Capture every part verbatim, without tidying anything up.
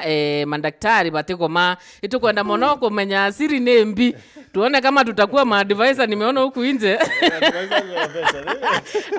eh, madaktari batigoma. Itukwenda mono kumenya siri ni mbi. Tuone kama tutakuwa maadvisor, nimeona huku nje.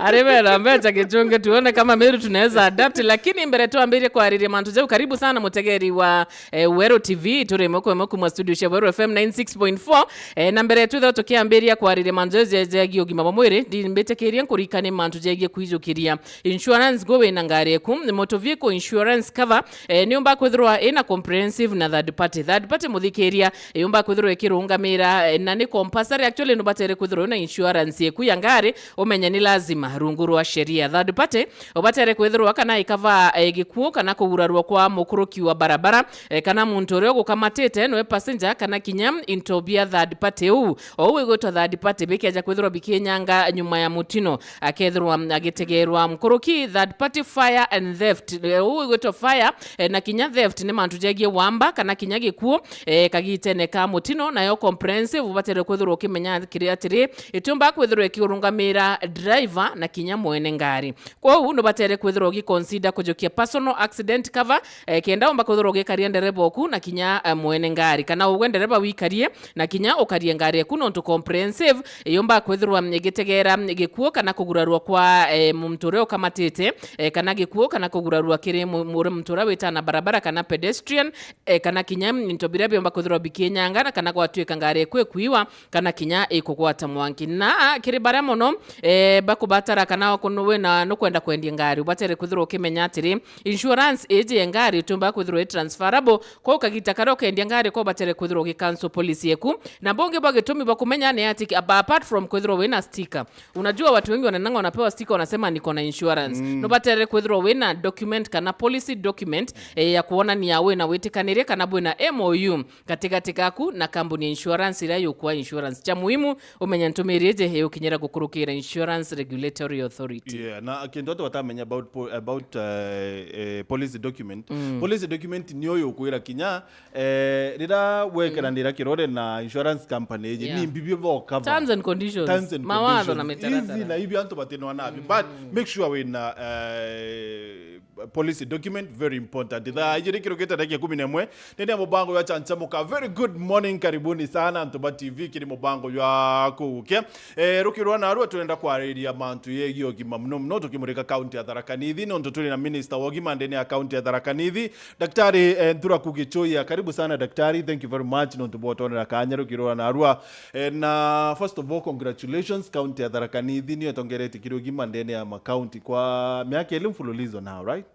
Ari bena mbecha kichunge, tuone kama Meru tunaweza adapt. Lakini mbere twambirie kwariria mantu jau, karibu sana mutegeri wa, eh, Weru T V, turi imwe kwa imwe kuma studio cia Weru F M ninety six point four. Eh, na mbere twithira tukiambiria kwariria mantu jau jegie ugima bwa mwiri, ndimbitikirie nkurikanie mantu jegie kwijukiria insurance. Gwe wina ngari eku, motor vehicle insurance cover, eh, niumba kwithirwa ina comprehensive na third party. Third party, muthikiria, yumba kwithirwa ikirungamira, eh, na ni compulsory. Actually, nubatere kwithirwa na insurance eku ya ngari, umenye ni lazima rungu rwa sheria. Third party, ubatere kwithirwa kana ikava, eh, gikuo kana kugurarua kwa mukuruki wa barabara, eh, kana muntu uria ugukamatite, niwe passenger, kana kinya into bia third party. Uu, ou igwitwa third party, bikeja kwithirwa bikinyanga nyuma ya mutino, akethirwa agitegerwa. Nkuruki, third party fire and theft. Eh, uu igwitwa fire, eh, na kinya theft ni mantu jegie wamba kana kinya gikuo, eh, kagitene ka mutino. Nayo comprehensive, ubatere kwithirwa ukimenya kiri atiri, itiumba kwithirwa ikirungamira driver na kinya mwene ngari. Kwou nubatere kwithirwa ugiconsider kujukia personal accident cover, eh, kenda umba kwithirwa ugikaria ndereba oku na kinya, eh, mwene ngari, kana ugwe ndereba wikarie na kinya ukarie ngari eku, nontu comprehensive yumba kwithirwa igitegera gikuo kana kugurarua kwa, eh, muntu uria ukamatite, eh, kana gikuo kana kugurarua kiri mu-, mu-, muntu uria witana barabara kana pedestrian, eh, kana kinya into biria biumba kwithirwa bikinyangana kana gwatuika ngari eku ikuiwa kana kinya ikugwata mwanki. Na kiri baria mono, eh, bakubatara kana kunu wina nukwenda kwendia ngari, ubatere kwithirwa ukimenya atiri, insurance iji ya ngari itiumba kwithirwa i transferable. Kwou kagita karia ukendia ngari, ko ubatere kwithirwa ugicancel policy eku. Na bungi bwa gitumi bwa kumenya ni ati, apa-, apart from kwithirwa wina sticker, unajua watu wengi wanaendanga wanapewa sticker, wanasema, "Niko na insurance." Nubatere kwithirwa wina document kana policy document, eh, ya kuonania wina witikanirie kana bwina M O U gatigati gaku na kambuni ya insurance iria yukua insurance. Cha muhimu, umenye ntumiri iji igukinyira gukurukira Insurance Regulatory Authority. Yeah, na kintu antu batamenya about po-, about, eh, eh, policy document. Policy document niyo yukwira kinya, eh, rira wekeranira kirore na insurance company iji, ni mbibio bo cover. Terms and conditions. Terms and conditions. Mawatho na mitaratara. Hizi na hivi antu batinwa nabi. But make sure wina, eh, policy document, very important. Thaa ijiri kirukite ndagika ikumi na imwe, nene mubango jwa Chanchamuka. Very good morning, karibuni sana antu ba T V kiri mubango jwa kugukia. Eh, rukirwa narua turenda kwariria mantu yegii ugima muno muno tukimurika kaunti ya Tharaka Nithi, nontu turi na minister wa ugima ndene ya kaunti ya Tharaka Nithi, Daktari, eh, Nthuraku Gichuya. Karibu sana daktari, thank you very much nontu bwa utonera kanya rukirwa narua. Eh, na first of all, congratulations, kaunti ya Tharaka Nithi niyo itongeretie kiri ugima ndene ya makaunti kwa miaka ili mfululizo now, right?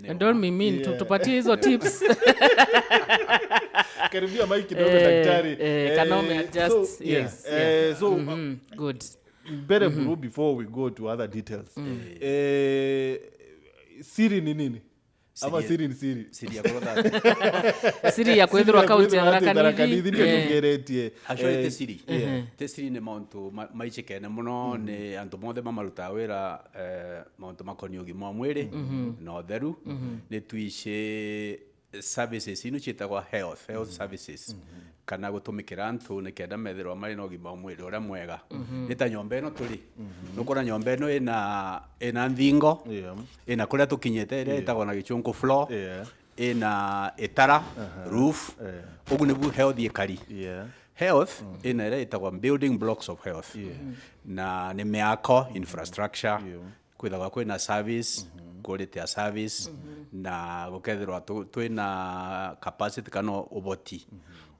And don't be mean, tu-, tupatie hizo tips. Karibia mic kidogo, eh, daktari. Eh, kana ume adjust. So, yes, yeah. Eh, so, good. Mbere buru, before we go to other details. Eh, siri ni nini? Ama siri ni siri? Siri ya kwithirwa kaunti ya Tharaka Nithi. Siri ya kwithirwa kaunti ya Tharaka Nithi ndio yongeretie. Actually, ti siri. Ti siri, ni mauntu ma-, maicikene muno, ni antu monthe mamarutaga wira, eh, mauntu makoni ugima wa mwiri na utheru. Ni twici services ino ciitagwa health, health services, kana gutumikira antu nikenda methirwa mari na ugima wa mwiri uria mwega. Ni ta nyomba ino turi. Nukwona nyomba ino ina, ina nthingo, ina kuria tukinyite, iria itagwa na gichunku floor, ina itara, roof. Ugu nibu health ikari. Health ina iria itagwa building blocks of health. Na ni miako, infrastructure, kwithagwa kwina service, quality ya service, na gukethirwa tu-, twina capacity kana uboti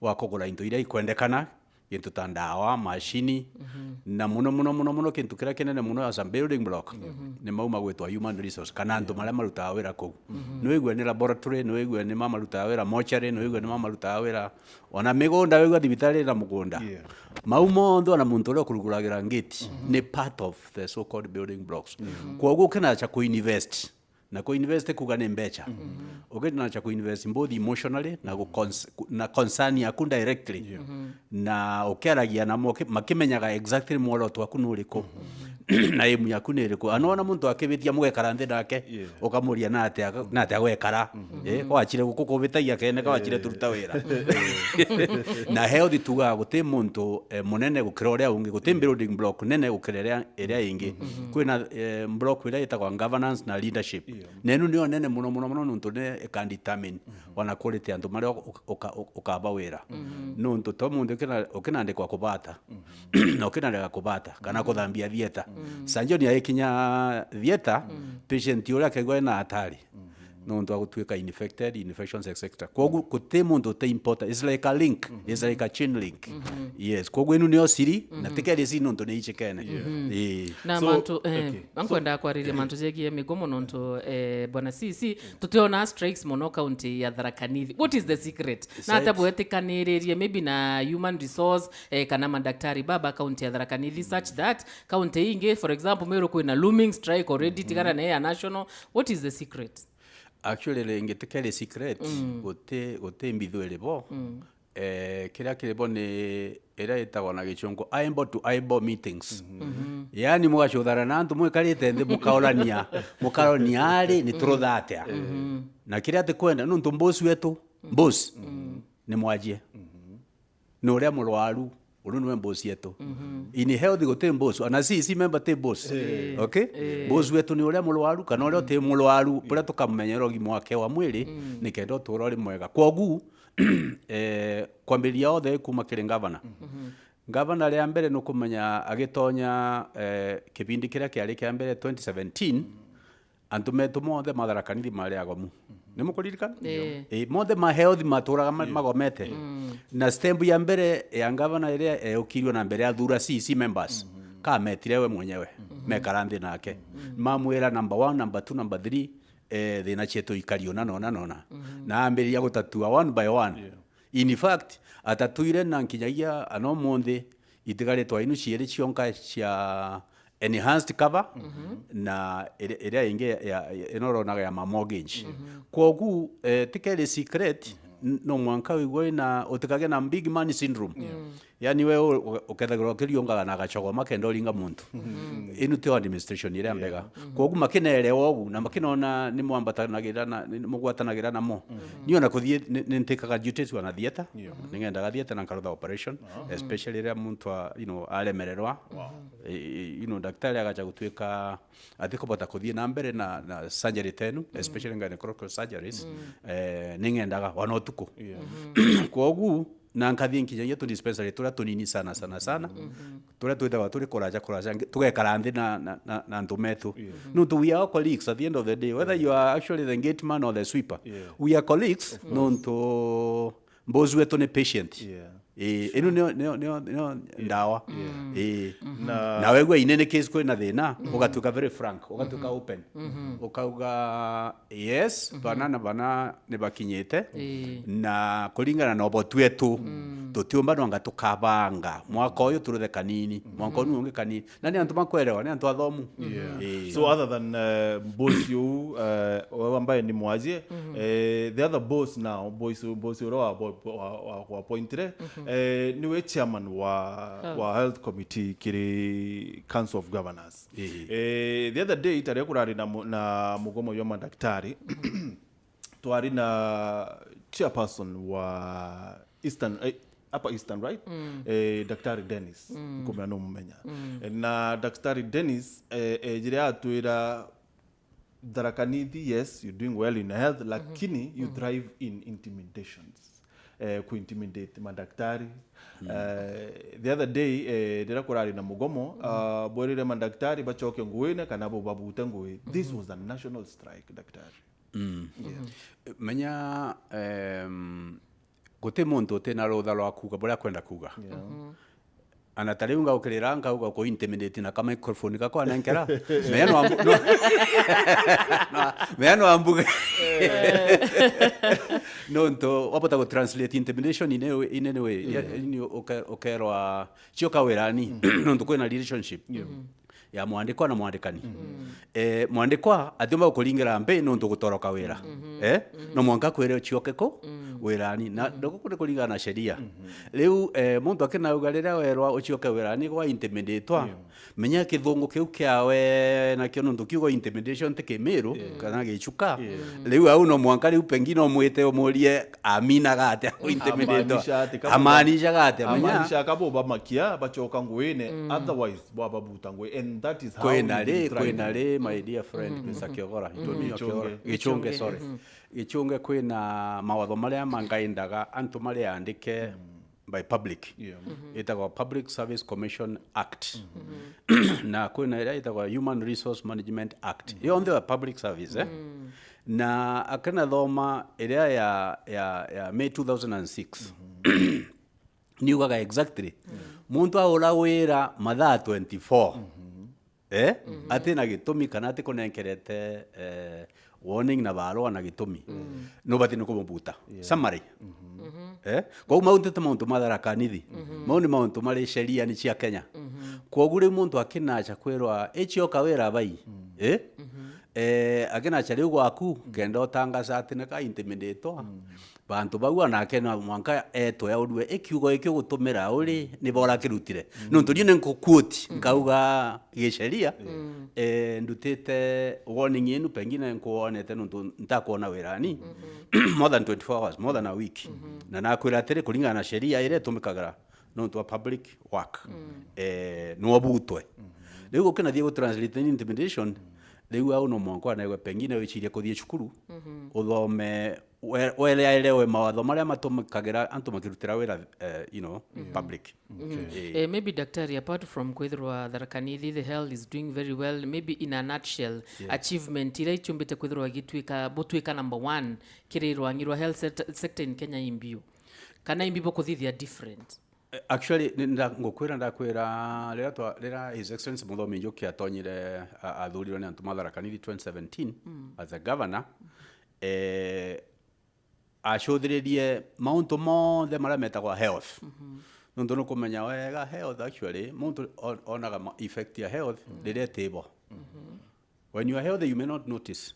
wa kugura into iria ikwendekana, gintu ta ndawa, mashini, na muno, muno, muno, muno, kintu kiria kinene muno as a building block, ni mau magwitwa human resource, kana antu maria marutaga wira kuu. Niwigue ni laboratory, niwigue ni mamarutaga wira mortuary, niwigue ni mamarutaga wira Ona migunda, wigua thibitari ina mugunda. Yeah. Mau monthe ona muntu uria ukuruguragira ngiti ni part of the so-called building blocks. Kwoguo ukina cha kuinvest. Na kuinvest kuga ni mbecha. Ukina cha kuinvest both emotionally na gu-, cons-, na concern yaku directly. Yeah. Na ukiaragia namo, ki-, makimenyaga exactly mworoto waku ni uriku. na aim yaku ni iriku? Anoona muntu akibitia, mugekara nthi nake, Yeah. ukamuria, "Na atia, na atia gwekara?" Eh, kwachire guku kubitagia kene, kwachire turuta wira. Na health tugaga guti muntu, eh, munene gukira uria ungi, guti building block nene gukira iria, iria ingi. Kwina, eh, block iria itagwa governance na leadership. Yeah. Na inu niyo nene muno, muno, muno, nontu ni ikan determine ona quality antu maria uka-, uka-, ukaba wira. Nontu to muntu ukina-, ukinandikwa kubata, na ukinarega kubata, kana kuthambia theater. Surgeon aikinya theater, patient uria akaigua ena hatari. Nontu wa gutuika infected, infections, et cetera. Kwogu, guti muntu uti important. It's like a link. It's like a chain link. Yes. Kwogu inu niyo siri, na ti keri siri nontu ni ichikene. Ii. Na So, mantu, eh, okay. So, ankwenda kwariria mantu jegie migomo nontu, eh, Bwana C C, tutiona strikes muno county ya Tharaka Nithi. What is the secret? Na ata bwetikaniririe maybe na human resource, eh, kana madaktari baba county ya Tharaka Nithi such that county ingi, for example, Meru kwina looming strike already, tigana na ya national. What is the secret? Actually, ringi ti keri secret, guti, guti mbithu iri bo. Eh, kiria kiri bo ni iria itagwa na gichungu eyeball to eyeball meetings. Yani mugacuthana na antu mwikarite nthi mukaorania, mukaorania ari ni turutha atia. Na kiria atikwenda nontu boss wetu, boss ni mwajie. Ni uria murwaru, uru niwe boss yetu. In health guti boss, ona C C member ti boss. Okay? Boss wetu ni uria murwaru, kana uria uti murwaru, buria tukamumenyera ugima wake wa mwiri, nikenda utura uri mwega. Kwogu, eh, kwambiriria othe kuma kiri ngavana. Ngavana ria mbere nukumenya agitonya, eh, kibindi kiria kiari kia mbere twenty seventeen, antu metu monthe ma Tharaka Nithi mari agomu. Ni mukuririkana? Ii. Ii, monthe ma health maturaga ma-, magomete. Na stamp ya mbere ya ngavana iria eukirwe na mbere ya thura C C members, kametire we mwenyewe. Mekara nthi nake. Mamwira number one, number two, number three, eh, thina cietu ikari ona nona nona. Na ambiriria gutatua one by one. In fact, atatuire na nkinyagia ana umunthi itigaritwa inu ciiri cionka cia enhanced cover na iri-, iria ingi ya, ya, ino uronaga ya ma mortgage. Kwogu, eh, ti keri secret, n-, no mwanka wigwe na utikage na big man syndrome. Yani we u-, u-, ukethagirwa ukiriungaga na gachogoma kenda uringa muntu. Inu ti administration iria mbega. Kwogu makinerewa ugu na makinona ni mwambatanagira na, ni mugwatanagira namo. Ni ona kuthii ni, ni ntikaga duties wana theater. Ningendaga theater na nkarutha operation, especially riria muntu a, you know, aremererwa. Eh, eh, you know, daktari agacha gutuika atikubota kuthii na mbere na, na surgery tenu, especially gynecological surgeries. Eh, ningendaga wana utuku. Kwogu, na nkathii nkinyagia tu dispensary turia tunini sana, sana, sana. Turia twithagwa turi kuraja, kuraja, nge-, tugekara nthi na, na, na, na antu metu. Nontu we are all colleagues at the end of the day, whether you are actually the gate man or the sweeper. We are colleagues, nontu boss wetu ni patient. Ii, inu nio, nio, nio, nio ndawa. Ii. Na wegua in any case kwina thina, ugatuika very frank, ugatuika open. Ukauga, yes, bana na bana ni bakinyite. Na kuringana na uboti wetu, tutiumba nwanga tukabanga. Mwaka uyu turuthe kanini, mwaka unu ungi kanini. Na ni antu makwerewa, ni antu athomu. Ii. So other than, uh, boss uu, uh, wewe ambaye ni mwajie, eh, the other boss now, boss, boss uria wa, wa, wa, wa appointire, eh, niwe chairman wa, wa health committee kiri Council of Governors. Eh, the other day, taria kurari na mu-, na mugomo jwa madaktari, twari na chairperson wa Eastern, eh, hapa Eastern, right? Eh, Daktari Dennis, nkumenya numumenya. Na Daktari Dennis, eh, ejire atwira, Tharaka Nithi, yes, you're doing well in health, lakini you thrive in intimidations. Eh, ku intimidate madaktari. Eh, the other day, eh, riria kurari na mugomo, ah, bwerire madaktari bachoke nguine kana bo babute ngui. This was a national strike, daktari. Menya, em, guti muntu utina rutha rwa kuuga buria akwenda kuuga. Ana ta riu ngaukirira, nkauga ku intimidate na ka microphone gakwa nenkera. Menya no ambu-, no. No, menya no ambuge. Nontu wabota gu translate intimidation in any way, in any way. Ya, yani uke-, ukerwa, "Cioka wirani." Nontu kwina relationship ya mwandikwa na mwandikani. Eh, mwandikwa atiumba gukuringira mpi nontu gutoroka wira. Eh? No mwanka kwire, "Cioke ku." wirani. Na ndogo kuri kuringana na sheria. Riu, eh, muntu akinauga riria werwa ucioke wirani gwa intimidate-wa, menya kithungu kiu kiawe nakio nontu kiugo intimidation ti Kimiru kana Gichuka. Riu au no mwanka riu pengine umwite umurie aminaga atia intimidate-wa. Amaanisha ati kama amaanishaga atia, menya? Amaanisha kama ubamakia, bacoka nguine, otherwise bwababuta ngui, and that is how we been trying. Kwina ri, kwina ri, my dear friend, Mister Kiogora. Gichunge. Gichunge, sorry. Gichunge kwina mawatho maria mangaindaga antu mariandike by public. Yeah. Itagwa Public Service Commission Act. Na kwina iria itagwa Human Resource Management Act. Yonthe ya public service, eh? Na akinathoma iria ya, ya, ya May two thousand and six. Niugaga exactly. Muntu aura wira mathaa twenty-four. Eh? Atina gitumi kana atikunenkerete, eh, warning na barua na gitumi. Nubati ni kumubuta. Yeah. Summary. Eh? Kwou mau ti mauntu ma Tharaka Nithi. Mau ni mauntu mari sheria ni cia Kenya. Kwogu riu muntu akinacha kwirwa, "Icioka wira bai." Eh? Eh, akinacha riu gwaku, kenda utangaza ati nika intimidate-wa. Bantu bau anake no mwanka etwe aurue, ikiugo iki ugutumira uri, ni bora kirutire. Nontu ni nkuquote, nkauga gisheria, eh, ndutite warning inu, pengine nkuonete nontu ntakwona wirani. More than twenty-four hours, more than a week. Na nakwira atiri, kuringana na sheria iria itumikagira nontu wa public work, eh, no butwe. Riu gukinathie gu translate ni intimidation, riu au no mwanka anaigua pengine wicirie kuthie cukuru, uthome, we-, weleelewe mawatho maria matumikagira antu makirutira wira, eh, you know, public. Okay. Eh. Eh, maybe, Daktari, apart from kwithirwa Tharaka Nithi, the health is doing very well, maybe in a nutshell, achievement iria ichumbite kwithirwa igituika, butuika number one kiri rwangi rwa health sector, sector in Kenya imbiu? Kana imbi bukuthithia different? Eh, actually, ni nda-, ngukwira, ndakwira, riria twa-, riria His Excellency Muthomi Njuki atonyire, a-, athurirwe ni antu ma Tharaka Nithi twenty seventeen as a governor, eh, acuthiririe mauntu monthe maria metagwa health. Nontu nukumenya wega health, actually, muntu on-, onaga ma-, effect ya health riria itibo. When you are healthy, you may not notice.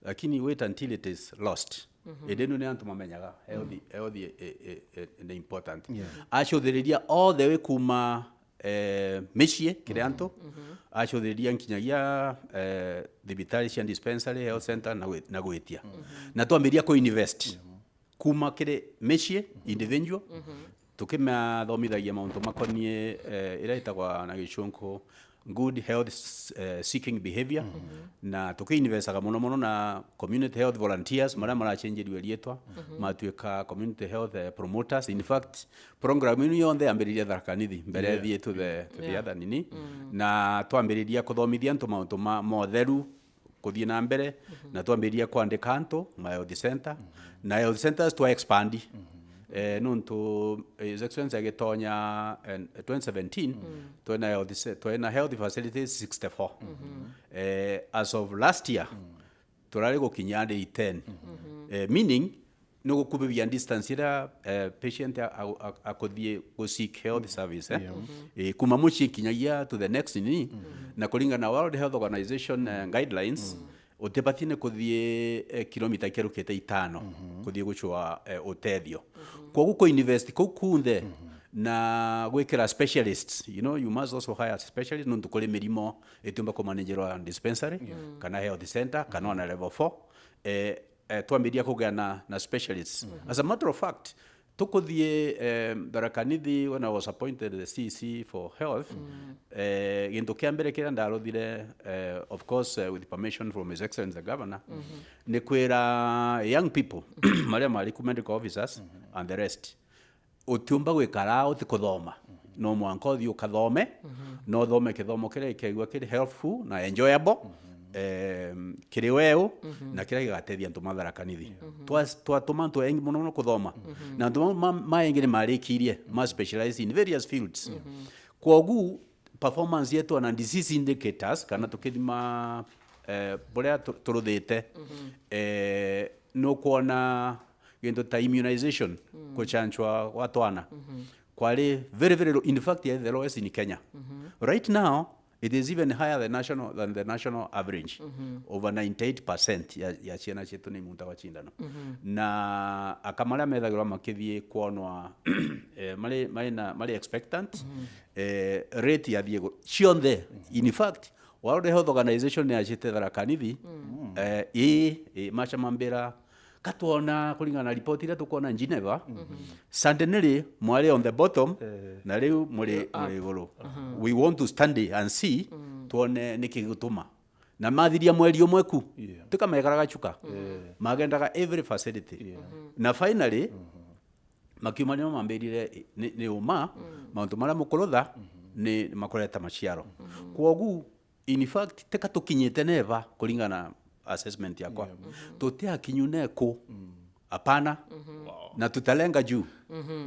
Lakini wait until it is lost. Indi nu ni antu mamenyaga healthy, healthy i, i, i, i, ni important. Yeah. Acuthiriria all the way kuma, eh, micii kiri antu, acuthiriria nkinyagia, eh, thibitari cia dispensary, health center na gwi-, na gwitia. Na twambiria ku invest. Kuma kiri micii, individual, tukimathomithagia mauntu makonie, eh, iria itagwa na Gichunku good health s-, eh, seeking behavior, na tukiinvestaga muno muno na community health volunteers, maria marachenjirue rietwa, matuika community health, eh, promoters. In fact, program ino yonthe yambiririe Tharaka Nithi, mbere ethie to the, to the other nini, na twambiriria kuthomithia antu mauntu ma, ma utheru, kuthii na mbere, na twambiriria kwandika antu ma health center, na health centers twa expand. Eh, nontu, eh, His Excellency agitonya, eh, twenty seventeen, twina health ce-, twina health facilities sixty-four. Eh, as of last year, turari gukinya hadi ten. Eh, meaning, nugukubibia distance iria, eh, patient a-, a-, a-, akuthii gu seek health service, eh? Eh, kuma mucii kinyagia to the next ni, na kuringana na World Health Organization, eh, guidelines, utibati ni kuthii, eh, kilomita ikerukite itano kuthii gucua, eh, utethio. Kwogu ku invest kuu kunthe na gwikira specialists, you know, you must also hire specialists nontu kuri mirimo itiumba kumanagerwa dispensary, kana health center, kana ona level four. Eh, eh, twambiria kugia na, na specialists. As a matter of fact, tukuthii, eh, Tharaka Nithi, when I was appointed the C E C for health, eh, gintu kia mbere kiria ndaruthire, eh, of course, eh, with permission from His Excellency the Governor, ni kwira young people, maria mari ku medical officers and the rest, utiumba gwikara utikuthoma. No mwanka uthii ukathome, na uthome kithomo kiria gikeigua kiri helpful na enjoyable, em, kiri weu, na kiria gigatethia antu ma Tharaka Nithi. Twa-, twatuma antu engi muno muno kuthoma, na antu mau ma, ma engi ni marikirie, ma specialize in various fields. Kwogu, performance yetu on disease indicators, kana tukithima, eh, buria tu-, turuthite, eh, nukwona gintu ta immunization, kuchanchwa gwa twana, kwari very, very low. In fact, the lowest in Kenya. Right now, It is even higher than national, than the national average. Over ninety-eight percent ya, ya ciana cietu ni imuntaga cindano. Na aka maria methagirwa makithii kwonwa, eh, mari, mari na, mari expectant, eh, rate yathii iguru. Cionthe, in fact, World Health Organization ni yacite Tharaka Nithi, eh, ii, ii, macha mambira, katwona kuringana na report iria tukwona Geneva, suddenly mwari on the bottom, na riu muri, muri iguru. We want to study and see, twone niki gituma. Na mathiria mweri umwe ku, Yeah. tika mekaraga chuka. Magendaga every facility. Yeah. Na finally, makiuma nimo mambirire, ni, ni uma, mauntu maria mukurutha ni makureta maciaro. Kwogu, in fact, tika tukinyite neva kuringana na assessment yakwa. Yeah. Tutiakinyu neku. Hapana. Wow. Na tutalenga juu.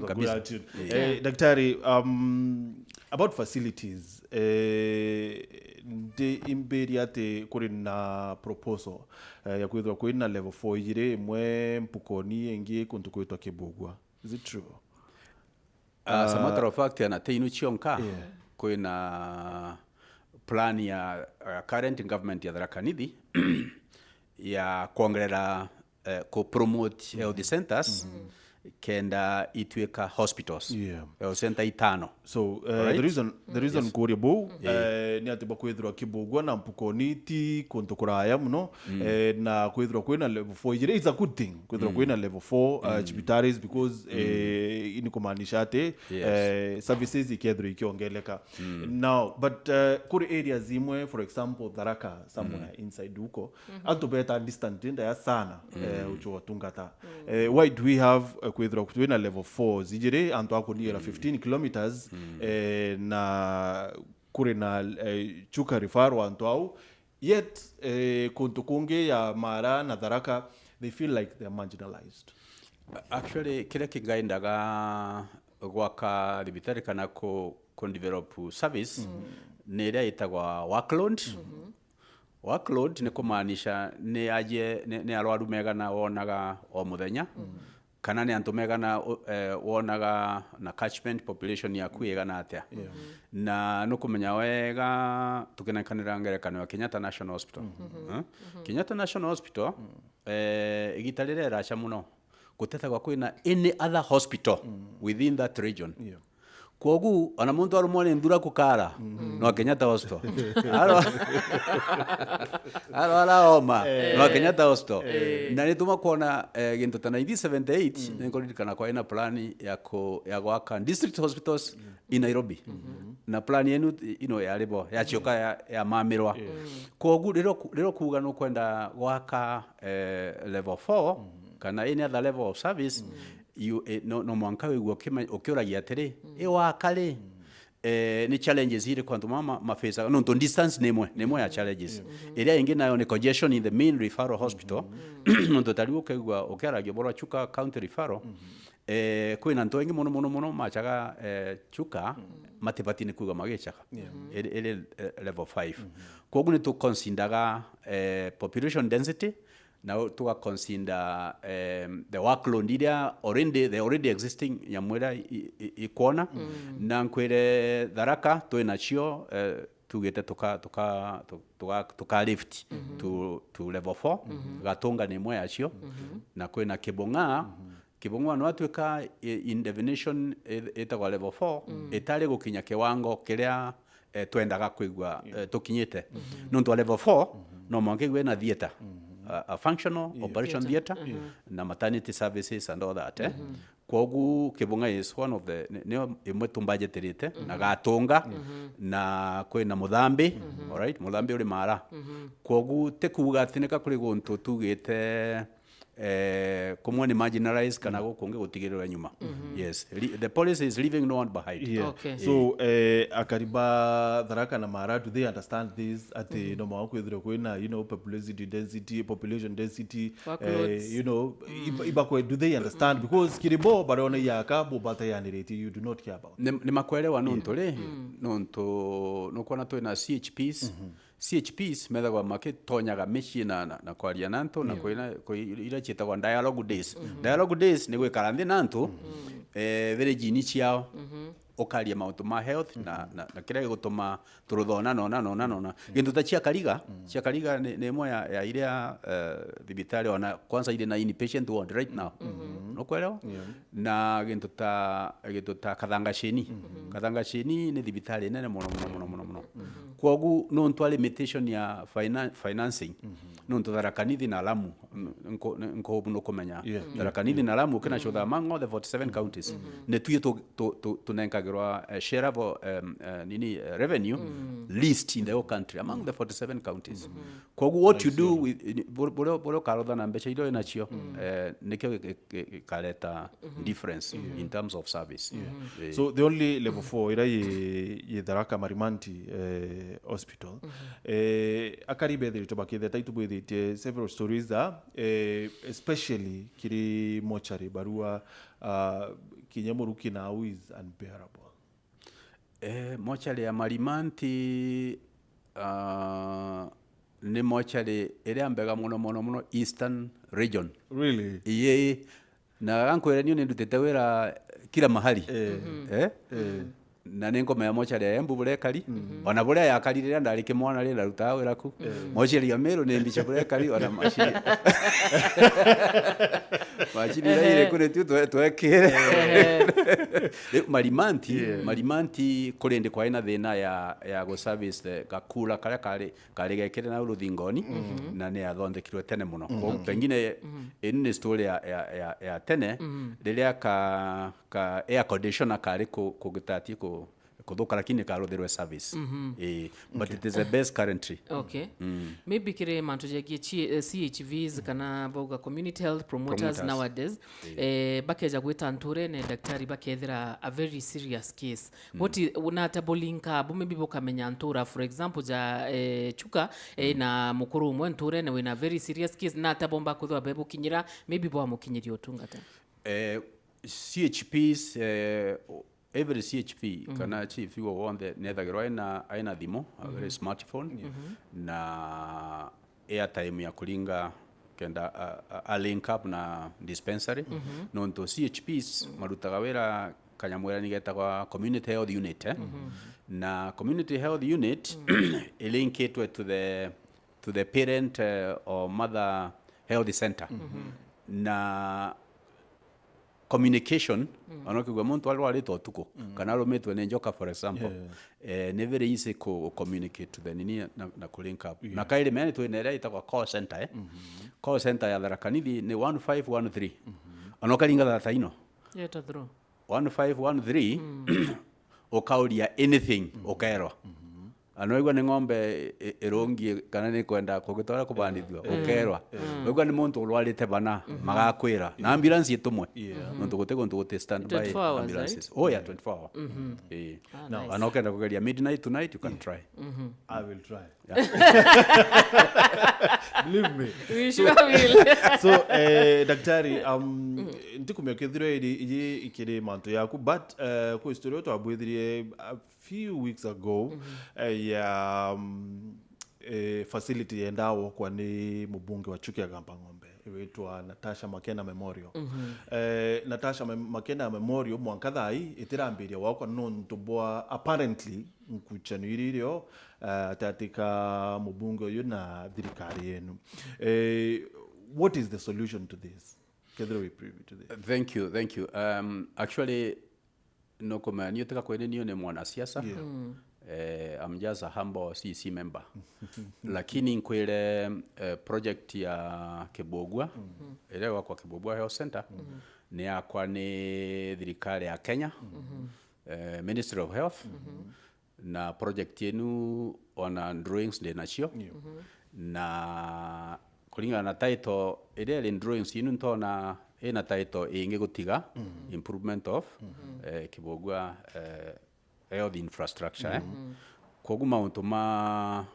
Kabisa. Good attitude. Yeah. Eh, Daktari, um, about facilities, eh, ndi imbiri ati kuri na proposal, eh, ya kwithirwa kwina level four ijiri, imwe Mpukoni, ingi kuntu kwitwa Kibugua. Is it true? As a matter of fact, ana te inu cionka, Yeah. kwina plan ya, uh, current government ya Tharaka Nithi ya kwongerera, eh, ku promote health centers, kenda itwika hospitals. Yeah. Health center itano. So, uh, Alright? the reason, the reason Yes. kuria bou, Yeah. eh, ni ati bakwithirwa Kibugua na Mpukoni ti kuntu kuraya muno, eh, na kwithirwa kwina level four ijiri, it's a good thing kwithirwa kwina level four, uh, cibitaris, because, eh, ni kumaanisha ati, Yes. eh, services ikethirwa ikiongeleka. Now, but, uh, kuri areas imwe, for example, Tharaka, somewhere inside huko, antu beta distant ndaya sana, eh, ucho watungata. Eh, why do we have, eh, kwithirwa twina level four ijiri, antu akuniira fifteen kilometers, eh, na kuri na, eh, Chuka referral antu au, yet, eh, kuntu kungi ya Mara na Tharaka, they feel like they are marginalized? Actually, kiria kingaendaga gwaka thibitari kana ku, ku develop service ni iria itagwa workload. Workload ni kumaanisha ni ajie, ni, ni arwaru megana wonaga o muthenya, kana ni antu megana u-, eh, wonaga na catchment population yaku igana atia. Na nukumenya wega, tukinekanira ngerekano ya Kenyatta National Hospital. Eh? Kenyatta National Hospital, eh, igita riria iracha muno, gutetagwa kwina any other hospital within that region. Yeah. Kwogu, ona muntu arumwa ni nthura kukara, no Kenyatta Hospital. Aro-, arwara homa, no Kenyatta Hospital. Na nituma kwona, eh, gintu ta nineteen seventy-eight, ninkuririkana kwa ina plan ya ku-, ya gwaka district hospitals in Nairobi. Na plan yenu, you know, yari bo, yacioka ya, yamamirwa. Kwogu, riria ku-, riria kuuga nukwenda gwaka, eh, level four, kana any other level of service, you, eh, no, no mwanka wigua ukima-, ukiuragia atiri, i waka ri? Eh, ni challenges iriku antu mama mafacaga? Nontu distance ni imwe, ni imwe ya challenges. Iria ingi nayo ni congestion in the main referral hospital. Nontu ta riu ukaigua ukiaragia boro Chuka County Referral, eh, kwina antu aingi mono, mono, mono machaga, eh, Chuka, matibati ni kuuga magichaga. Iri, iri, eh, level five. Kwogu ni tuconsidaga, eh, population density, na tuga consider, em, the workload iria already, the already existing nyamu iria i-, i-, ikwona. Na nkwire Tharaka twi nacio, eh, tugite tuka, tuka, tu-, tuka, tuka lift to, to level four. Gatunga ni imwe yacio. Na kwina Kibung'a. Kibung'a no atwika i-, in definition i-, itagwa level four, itari gukinya kiwango kiria eh, twendaga kwigua, eh, tukinyite. Nontu wa level four, no mwanka igwe na theatre, a, a functional operation theatre, na maternity services and all that, eh. Kwogu Kibung'a is one of the, ni, nio imwe tumbajeterite, na Gatunga, na kwina Muthambi, alright, Muthambi uri Mara. Kwogu ti kuuga ati nika kuri guntu tugite eh, kumwe ni marginalized kana gukungi gutigirirwe nyuma. Yes, li-, the policy is leaving no one behind. Yeah. Okay. So, eh, akari ba Tharaka na Mara, do they understand this? Ati no mwanka kwithirwa kwina, you know, population density, population density, eh, Workloads. You know, iba-, ibakwe, do they understand? Because kiri bo barona yaka, bo batayanirite, you do not care about. Ni, ni makwerewa nontu ri, nontu nukwona twina C H Ps, C H Ps methagwa makitonyaga micii na, na, na kwaria na antu na kwina, kwi iria ciitagwa dialogue days. Dialogue days ni gwikara nthi na antu, eh, village-ini ciao, ukaria mauntu ma health na, na, na kiria gigutuma turuthona nona, nona, nona. Gintu ta cia Kariga, cia Kariga ni, ni imwe ya, ya iria, eh, thibitari ona kwanza iri na inpatient ward right now. Nukwelewa? Na gintu ta, gintu ta Kathangashini. Kathangashini ni thibitari nene mono, mono, mono, mono, mono. Kwogu nontu a limitation ya finan-, financing, nontu Tharaka Nithi na Lamu, n-, nko-, n-, nko-, nukumenya. Tharaka Nithi na Lamu, ukina cutha among all the forty-seven counties. Ni tui tu-, tu-, tu-, tunenkagirwa, eh, shareable, em, eh, nini, eh, revenue least in the whole country among the forty-seven counties. Kwogu what you do with, bur-, buria, buria ukarutha na mbeca iria winacio, eh, nikio gi-, gi-, gi-, gikareta difference in terms of service. Eh. So the only level four iria yi, yi Tharaka Marimanti, eh, Hospital, eh, akari bethiritwe bakitheta itubwithitie several stories that, eh, especially kiri mortuary barua, ah, kinya muruki now is unbearable. Eh, mortuary ya Marimanti, ah, ni mortuary iria mbega mono, mono, mono Eastern Region. Really? Ii. Na gankwire niu ni ndutite wira kila mahali. Eh? Na ni nkomenya mortuary ya Embu buria ikari. Ona buria yakarire riria ndari kimwana ri ndarutaga wira ku. Mortuary ya Meru ni mbica buria ikari, ona macini. Macini iria iri kuri tu twe-, twekire. Riu Marimanti, Marimanti kuri ndi kwari na thina ya, ya gu service the gakura karia kari, kari gekire na ruthingoni, na ni yathondekirwe tene muno. Kwogu pengine ini ni story ya, ya, ya, ya tene, riria ka, ka air conditioner kari ku-, kugitatie ku-, kuthuka, lakini karuthirwe service. Eh, but it is the best currently. Okay. Maybe kiri mantu jegie chi-, eh, C H Vs kana bauga community health promoters nowadays, eh, bakeja gwita nturene, daktari bakethira a very serious case. What i-, nata bu link up, maybe bukamenya ntura, for example, ja, eh, Chuka, eh, na mukuru umwe nturene wina very serious case, nata bomba kwithirwa bebukinyira, maybe bwamukinyiria utungata? Eh, C H Ps, eh, every C H P kana chief wo wonthe nethagirwa aina, aina thimu, a very smartphone, na airtime ya kuringa kenda a, a, a link up na dispensary. Nontu C H Ps marutaga wira kanyamwirani getagwa community health unit, eh? Na community health unit ilinkitwe to the, to the parent, eh, or mother health center. Na communication, ona ukigua muntu arwarite utuku, kana arumitwe ni njoka, for example, eh, ni very easy ku communicate to the nini na, na ku link up. Na kairi mene twina iria itagwa call center, eh? Call center ya Tharaka Nithi ni one five one three. Ona ukaringa thata ino. Yeta through. One five one three, ukauria anything, ukerwa. Ana waigua ni ng'ombe i-, irungie kana ni kwenda kugitwara kubandithua, ukerwa. Waigua ni muntu urwarite bana, magakwira. Na ambulance itumwe. Nontu guti guntu guti standby twenty-four hours, ambulances. Right? Oh, yeah, twenty-four hour. Eh. Ah, nice. Ana ukenda kugeria midnight tonight, you can try. I will try. Believe me. We sure will. So, eh, daktari, um, ntikumenya kethirwa iri, iri ikiri mantu yaku, but, eh, kwi story twabwithirie a few weeks ago, eh, ya, um, eh, facility yendaa wokwa ni mubunge wa Chuka Igamba Ng'ombe, witwa Natasha Makena Memorial. Eh, Natasha Me-, Makena Memorial mwanka thaa ii itirambiria wokwa nontu bwa apparently nkuchano iria irio, eh, atati ka mubunge uyu na thirikari yenu. Eh, what is the solution to this? Kethira wi privy to this. Thank you, thank you. Um, actually, nukumenya niu tiga kwene niu ni mwanasiasa. Eh, I'm just a humble C C member. Lakini nkwire, eh, project ya Kibugua, iria gwakwa Kibugua Health Center, ni yakwa ni thirikari ya Kenya, eh, Ministry of Health. Na project yenu ona drawings ndi nacio. Na kuringana na title iria iri drawings yenu, ntona ina title ingi gutiga, improvement of, eh, Kibugua, eh, health infrastructure, eh. Kwogu mauntu ma,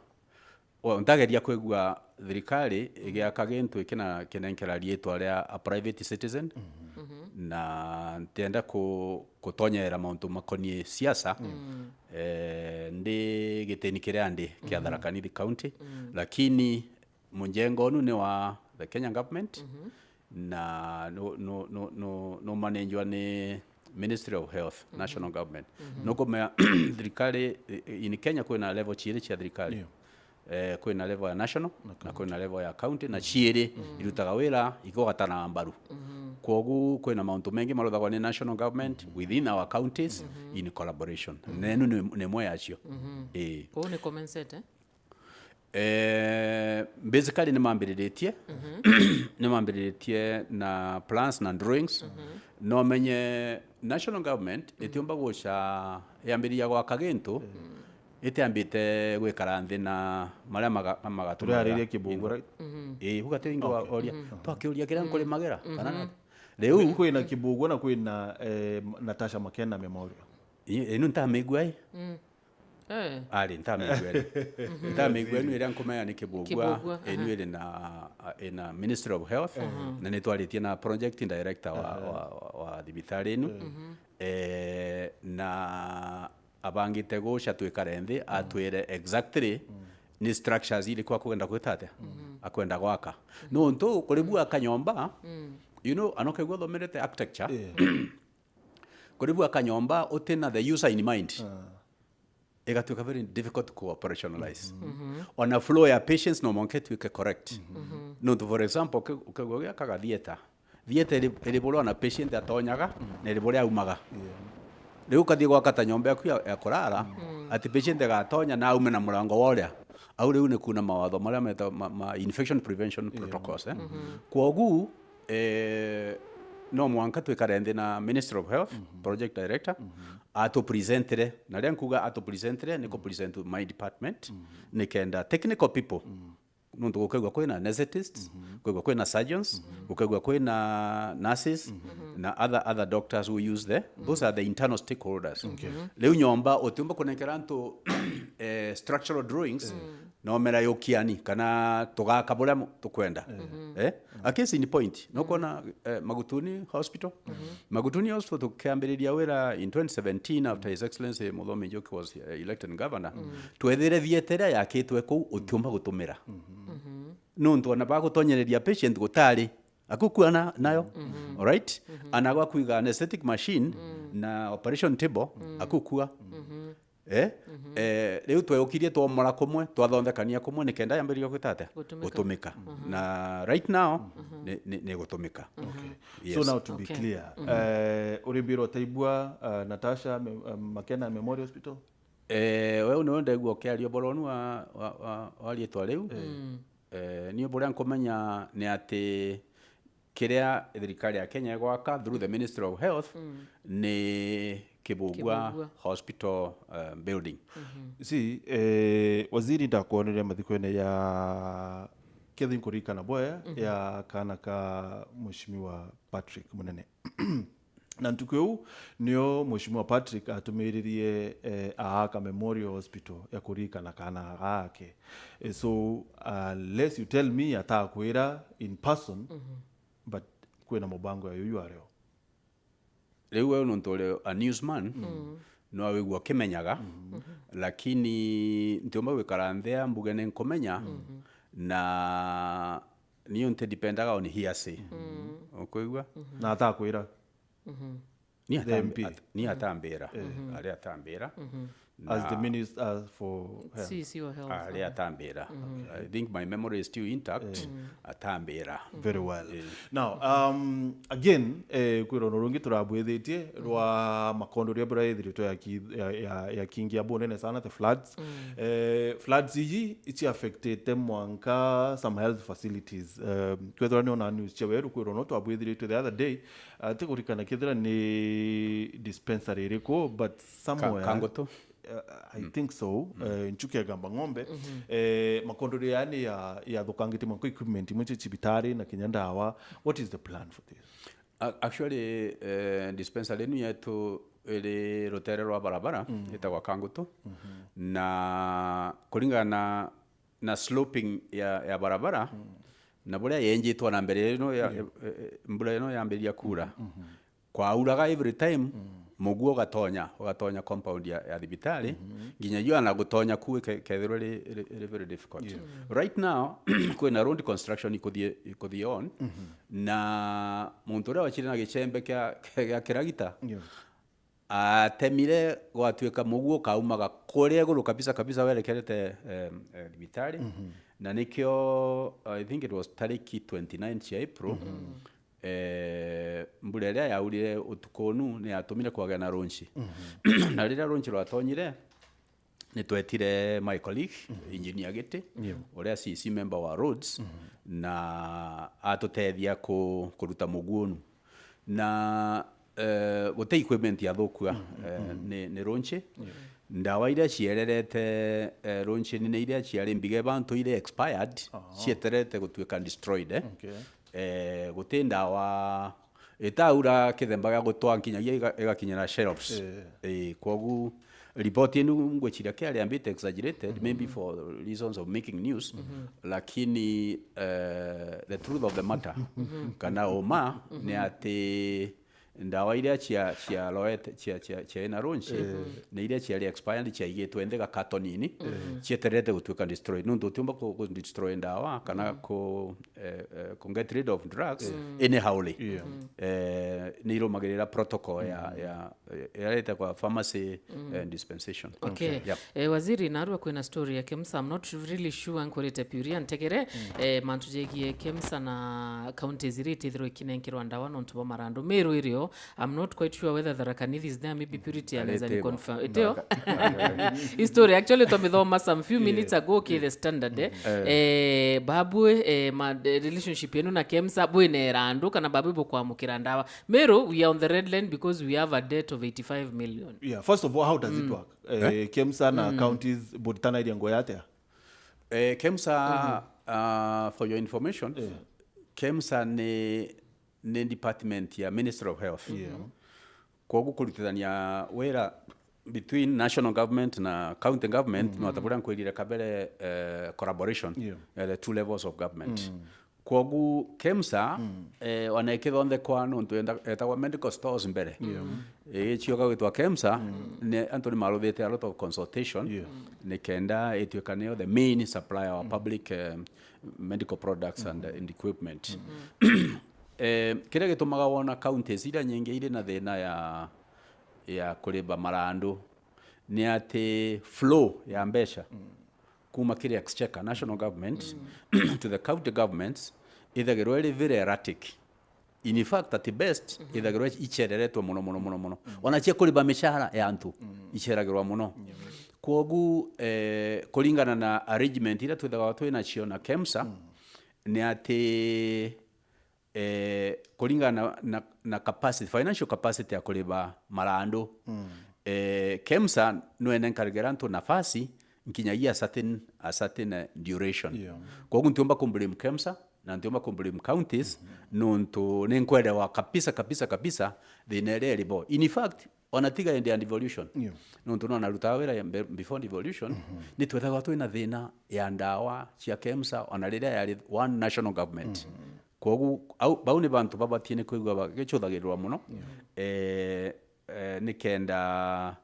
o, ntageria kwigua thirikari igiaka gintu ikina kinenkera riitwa ria a private citizen. Na ntienda ku-, kutonyeera mauntu makonie siasa, eh, ndi gitini kiria ndi kia Tharaka Nithi County, lakini mujengo unu ni wa the Kenya government, na nu-, nu-, nu-, nu-, numanenjwa ni Ministry of Health, national government. Nukumenya thirikari, i-, i-, in Kenya kwina level ciiri cia thirikari. Ndio. Eh, kwina level ya national na kwina level ya county, na ciiri irutaga wira ikugatana mbaru. Kwogu kwina mauntu mengi maruthagwa ni national government within our counties in collaboration. Na inu ni, ni imwe yacio. Ii. Kwou ni commensete? Eh, basically ni mambiriritie, ni mambiriritie na plans na drawings. No menye national government itiumba guca yambiriria gwaka gintu itiambite gwikara nthi na maria maga-, magatuma Turiaririe Kibungu, right? Ii, uga ti ingi wa oria. Twakiuria kiria nkurimagera, kana na-, riu kwina Kibungu na kwina, eh, Natasha Makena Memorial. Ii, inu ntamigua ii. Eh. Ari, ntamigua ri. Ntamigua inu iria nkumenya ni Kibugua. Kibugua, inu aha. Iri na, ina Ministry of Health, na nitwaritie na project director wa, wa, wa, wa thibitari inu. Eh, na abangite guca twikare nthi, atwire exactly ni structures iriku akwenda gwita atia? Akwenda gwaka. Nontu kuri bu aka nyomba, you know, anokaigua athomerete architecture. Kuri bu aka nyomba utina the user in mind. Igatuika very difficult ku operationalize. Ona flow ya patients no mwanka ituike correct. Nontu, for example, uke-, ukegua giaka ga theatre. Theatre iri, iri buria ona patient atonyaga, na iri buria aumaga. Riu ukathii gwaka ta nyomba yaku ya, ya kurara, ati patient agatonya na aume na murango wa uria. Au riu ni kuna mawatho maria meta ma, ma infection prevention protocols, eh? Kwogu, eh, no mwanka twikare nthi na Ministry of Health, project director, atupresentire, na riria nkuga atupresentire, ni kupresent my department, nikenda technical people, nontu gukaigua kwina anesthetists, gukaigua kwina surgeons, gukaigua kwina nurses, na other, other doctors who use the, those are the internal stakeholders. Riu nyomba utiumba kunenkera antu, eh, structural drawings, nomera yukiani, kana tugaka buria mu-, tukwenda. Eh? A case in point, nukwona, eh, Magutuni Hospital? Magutuni Hospital tukiambiriria wira in twenty seventeen after His Excellency Muthomi Njuki was, eh, elected governor, twethire theatre iria yakitwe kuu utiumba gutumira. Nontu ona bagutonyereria patient gutari, akukua na, nayo. Alright? Ana gwa kwiga anesthetic machine na operation table, akukua. Eh? Eh, riu tweukirie twomora kumwe, twathonthekania kumwe, nikenda yambiririe gwita atia? Gutumika. Gutumika. Na right now, ni, ni, ni gutumika. Okay. Yes. So now to be clear, eh, urimbirwo utaibua, eh, Natasha Me-, eh, Makena Memorial Hospital? Eh, we niwe ndaigua ukiaria uboro unu wa, wa, wa, wa riitwa riu. Eh, ni buria nkumenya ni ati kiria thirikari ya Kenya igwaka through the Ministry of Health ni Kibugua Kibugua. Hospital, eh, building. Si, eh, waziri ndakwonire mathikwene ya kethi nkuririkana bwega ya kana ka Mheshimiwa Patrick Munene. Na ntuku iu nio Mheshimiwa Patrick atumiririe, eh, aaka Memorial Hospital ya kuririkana kaana gake. Eh, so, unless you tell me atakwira in person, but kwina mubango ya yuyu ario. Riu we nontu uri a newsman, no awigua ukimenyaga, lakini ntiumba gwikara nthi a mbuge ni nkumenya, na niu ntidipendaga on hearsay. Ukwigua? Na atakwira? Ni The atambi-, M P. At-, ni atambira. Ari atambira. As the Na minister for health. C C wa health. Ari atambira. I think my memory is still intact. Atambira. Very well. Eh. Now, um, again, eh, kwirwa no rungi turabwithitie rwa makondoria bura ithiritwe ya ki-, ya, ya, ya kingia bunene sana, the floods. Eh, floods iji ici affectete mwanka some health facilities. Eh, kwethirwa ni ona news cia weru kwirwa no twabwithiritwe the other day, ah, ti kurikana kethira ni dispensary iriku, but somewhere Kangutu. Uh, I think so. Uh, Nchuki ya Gamba Ng'ombe. Eh, makondoria yani ya, ya thukangite mwanka equipment imwe cia cibitari na kinya ndawa. What is the plan for this? A-, actually, eh, dispensary inu yetu iri rutere rwa barabara, itagwa Kangutu. Na kuringana na, na sloping ya, ya barabara, na buria yenjitwe na mbere ino ya, eh, eh, mbura ino yambiriria kuura, kwauraga every time, muguo ugatonya, ugatonya compound ya, ya thibitari, nginya jua na gutonya ku ike-, ikethirwa ri, ri, ri very difficult. Right now, kwina road construction ikuthie, ikuthie on, na muntu uria wachire na gichembe kia, kia kiragita, atemire gwatuika muguo ukaumaga kuria iguru kabisa kabisa werekerete, em, eh, thibitari. Na nikio, I think it was tariki twenty-nine cia April, eh, mbura iria yaurire utuku unu ni yatumire kwagea na runchi. Na riria runchi rwatonyire, ni twetire my colleague, Engineer Giti, uria C C member wa roads, na atutethia ku-, kuruta muguo unu. Na, eh, guti equipment yathukua, eh, ni, ni runchi. Ndawa iria ciererete, eh, runchi ni, ni iria ciari mbiga bantu iria expired, cieterete gutuika destroyed, eh. Eh, guti ndawa itaura kithemba gia gutwa nkinyagia iga-, igakinyira shelves. Eh, kwogu riboti inu ngwiciria kiari a bit exaggerated, maybe for reasons of making news, lakini, eh, the truth of the matter, kana uma, ni ati ndawa iria cia, cia loete, cia, cia, cia ina runchi, na iria ciari expired ciaigitwe nthi gakatonini, cietererete gutuika destroyed. Nuntu utiumba ku, ku destroy ndawa, kana ku, eh, eh, ku get rid of drugs anyhowly. Eh, ni irumagirira protocol ya, ya, ya, ya kwa pharmacy, eh, dispensation. Okay. Yeah. Eh, waziri, narua kwina story ya KEMSA. I'm not really sure nkurite piuria ntegere, eh, mantu jegie KEMSA na counties iria itithirwa ikinenkerwa ndawa nontu bwa marandu. Meru irio, I'm not quite sure whether Tharaka Nithi is there, maybe Purity anaweza ni confirm. Itio? Hii story actually twamithoma some few minutes ago ki The Standard, eh. Eh, babu, eh, ma, eh, relationship yenu na KEMSA, bwina irandu kana babu bukwamukira ndawa? Meru, we are on the red line because we have a debt of eighty-five million. Yeah, first of all, how does it work? Eh, KEMSA na counties buritanagiria ngugi atia? Eh, KEMSA, uh, for your information, KEMSA ni, ni department ya Ministry of Health. Kwogu kurutithania wira between national government na county government, no ta buria nkwirire kabere, eh, collaboration, eh, the two levels of government. Kwogu KEMSA, eh, ona ikithonthekwa nontu yenda-, yetagwa medical stores mbere. Igicioka gwitwa KEMSA, ni antu ni maruthite a lot of consultation, nikenda ituika niyo the main supplier wa public, eh, medical products and, and equipment. Eh, kiria gitumaga wona counties iria nyingi iri na thina ya, ya kuriba marandu ni ati flow ya mbeca kuma kiri exchequer, national government, to the county governments, ithagirwa iri very erratic. In fact, at best, ithagirwa ichereretwe muno, muno, muno, muno. Ona cia kuriba mishahara ya antu, icheragirwa muno. Kwogu, eh, kuringana na arrangement iria twithagwa twinacio na KEMSA, ni ati, eh, kuringana na, na, na capacity, financial capacity ya kuriba marandu, eh, KEMSA no enenkaragera antu nafasi nkinyagia a certain, a certain, eh, duration. Kwogu ntiumba ku blame KEMSA, na ntiumba ku blame counties, nontu ni nkwerewa kabisa, kabisa, kabisa thina iria iri bo. In fact, ona tiga indi ya devolution. Nontu no narutaga wira ya mbe-, before devolution, ni twethagwa twina thina ya ndawa cia KEMSA, ona riria yari one national government. Kwogu, au, bau ni bantu babatie ni kwigua bagichuthagirirwa muno. Eh, eh, nikenda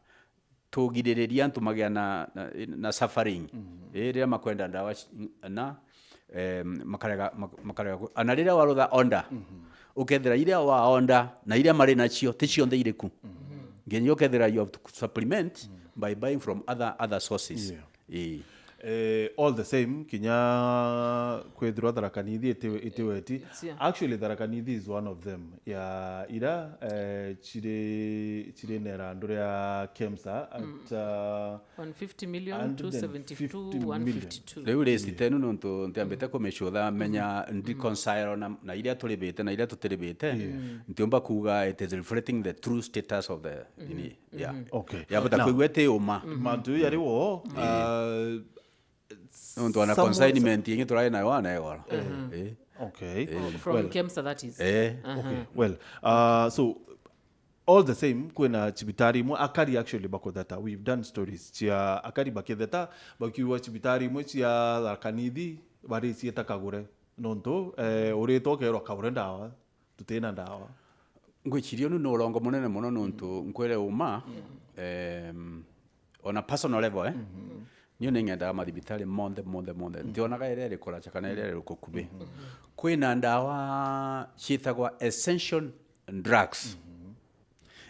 tugiriririe antu magia na, na, na suffering. Eh, riria makwenda ndawa ci-, na, em, makarega, mak-, makarega ku-, ana riria warutha order, ukethira iria wa order na iria mari nacio ti cionthe iriku. Nginya ukethira you have to supplement by buying from other, other sources. Ii. Eh, all the same, kinya kwithirwa Tharaka Nithi iti-, itiweti. Actually, Tharaka Nithi is one of them. Ya ira, eh, chiri, chiri na irandu ria KEMSA at, uh, one fifty million, two seventy-two, one fifty-two. Riu list tenu nontu ntiambite kumicutha menya reconcile na, na iria turibite na iria tutiribite. Ntiumba kuga it is reflecting the true status of the ini. Yeah. Okay. Yabota kwigua iti uma. Mantu yari wo, uh, nontu ona consignment ingi turari nayo anaegora. Eh. Okay. From KEMSA, that is. Eh. Okay. Well, uh, so all the same, kwina cibitari imwe akari actually bakutheta. We've done stories cia akari bakitheta bakiuga cibitari imwe cia Tharaka Nithi baricieta kagure. Nontu, eh, uritwa ukerwa kagure ndawa, tutina ndawa. Ngwiciria unu ni urongo munene muno nontu nkwire uma, em, on a personal level, eh? Niu ningendaga mathibitari monthe, monthe, monthe. Ntionaga iria iri kuracha kana iria iri kukuvi. Kwina ndawa ciitagwa essential drugs.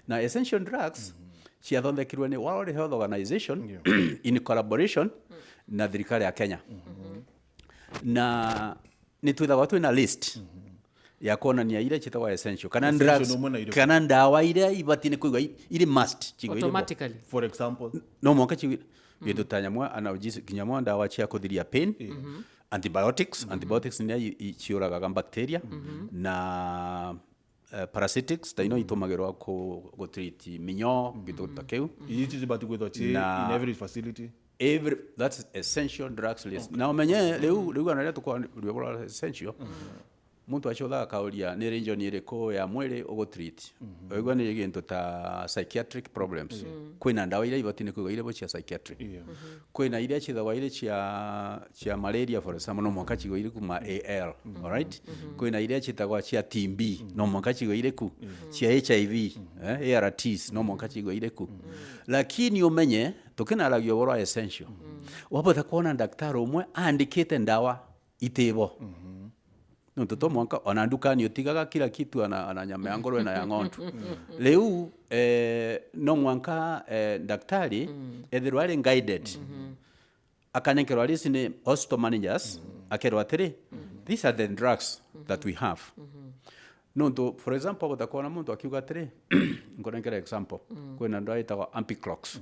Na essential drugs ciathondekirwe ni World Health Organization in collaboration na thirikari ya Kenya. Na nitwithagwa twina list ya kwonania iria ciitagwa essential. Kana essential drugs, nomwe na iriko? Kana ndawa iria ibati ni kwigwa i-, iri must, cigwe iri bo. Automatically. For example? No mwanka cigwe, gintu ta nyamwe analgesic, kinya mwa ndawa cia kuthiria pain, antibiotics, antibiotics ni i-, i-, ciuragaga bacteria, na, eh, parasitics, ta ino itumagirwa ku, ku treat minyoo, gintu ta kiu. Ici cibati kwithwa ci in every facility? Every, that's essential drugs list. Na umenye, riu, riu ana riria tukwa-, riu bora essential, muntu acuthaga akauria, ni region iriku ya mwiri ugutreat? Oigwa ni gintu ta psychiatric problems. Kwina ndawa iria ibati ni kwigwa iri bo cia psychiatric. Kwina iria cithagwa iri cia, cia malaria, for example, no mwanka cigwa iri kuma A L, alright? Kwina iria citagwa cia T B, no mwanka cigwa iri ku? Cia H I V, eh, A R Ts, no mwanka cigwa iri ku? Lakini umenye, tukinaragia uboro wa essential. Wabota kwona daktari umwe aandikite ndawa itibo. Nontu to mwanka, ona ndukani utigaga kila kitu, ana, ana nyama ya ngurwe na ya ng'ondu. Riu, eh, no mwanka, eh, daktari ethirwa ari guided. Akanenkerwa list ni hospital managers, akerwa atiri, "These are the drugs that we have." Nontu, for example, butakwona muntu akiuga atiri, nkunenkera example, kwina ndawa itagwa Ampiclox.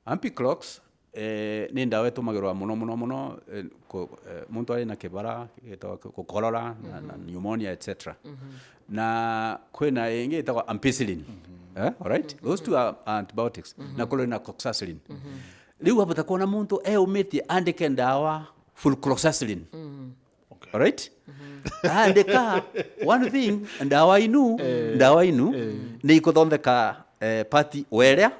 Ampiclox, eh, ni ndawa itumagirwa muno, muno, muno, eh, ku-, eh, muntu ari na kibara, gitagwa ku-, gukorora, na, na pneumonia, et cetera. Na kwina ingi itagwa ampicillin. Eh, alright? Those two are antibiotics. Na kuri na cloxacillin. Riu wabota kwona muntu eumitie andike ndawa flucloxacillin. Alright? Aandika one thing, ndawa inu, ndawa inu, ni ikuthondeka, eh, party weria.